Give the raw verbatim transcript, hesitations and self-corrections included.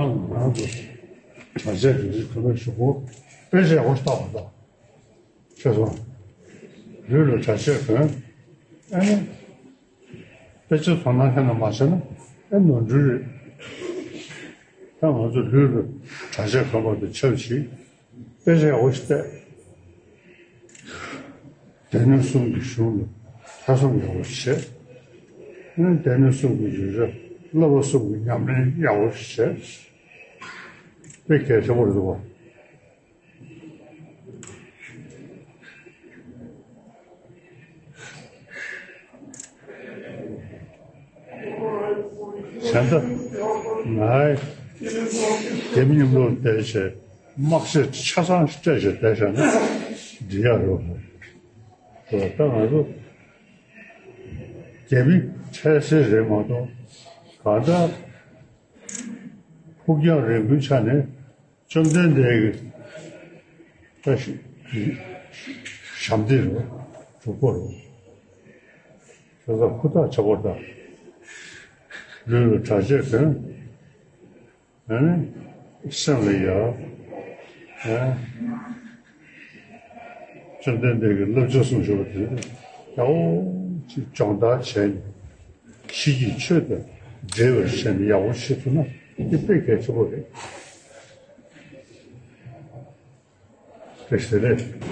ང་ཚོ་གྲྭ་ཆས་དེ་ཚོའི་ཁོ་ན་ཞུ་སྒོ་དཔེ་ཆ་ཡག་པོ་ཞིག་བཏགས་པ་དང་། ཁྱེད་ཚོ་ལུས་ལ་གྲྭ་ཆས་གོན། ཨ་ནི་དཔེ་ཆ་དོ་སྣང་ཁྱེད་རྣམས་མ་བྱས་ན་ཨེ་ནོར་འཁྲུལ་རེད། ད་ང་ཚོ་ལུས་ལ་གྲྭ་ཆས་གོན་པ་དང་ཆབས་ཅིག་དཔེ་ཆ་ཡག་པོ་ཞིག་བལྟས། སྡེ་སྣོད་གསུམ་གྱི་གཞུང་ལ་ཐོས་བསམ་ཡག་པོ་བྱས། སྡེ་སྣོད་གསུམ་གྱི་ཡིག་ཆ་བསླབ་པ་གསུམ་གྱི་ཉམས་ལེན་ཡག་པོ་བྱས། དཔེ་གལ་ཆེན་པོ་རེད་འདུག་པ། བྱས་ཙང་ང་རྒྱ་མི་མཉམ་དུ་བསྡད་བྱས་དམག་ཆས་ཆ་ཚང་སྤྲད་བྱས་བསྡད་བཞག་ན་འགྲིག་ཡག་རེད་པ། ད་ང་ཚོ་རྒྱ་མི་འཕྲལ་སེལ་རེད་མ་གཏོགས་གང་ལྟར་ཕུགས་རྒྱང་རིང་པོའི་ཆ་ནས་བཅོམ་ལྡན་འདས་ཀྱི་བཀའ་ཞབས་འདེགས་རེད་པ། སྒྲུབ་པ་རེད་པ། བྱས་ཙང་ཧུར་ཐག་བྱེད་དགོས། ད་ལུས་ལ་གྲྭ་ཆས་གོན། ཨ་ནི་སེམས་ལ་ཡ། ཨ། བཅོམ་ལྡན་འདས་ཀྱིས་བསླབ་བྱ་གསུངས་བཞག་པ་དེ་ཡག་པོ་ཅིག་སྦྱོང་བརྡར་བྱས་ནས་གཤིས་ཀྱི་ཆོས་དང་འབྲེལ་བར་བྱས་ནས་ཡག་པོ་ཤེས་ཐུབ་ན་དེ་དཔེ་གལ་ཆེན་པོ་རེད། བཀྲ་ཤིས་བདེ་ལེགས།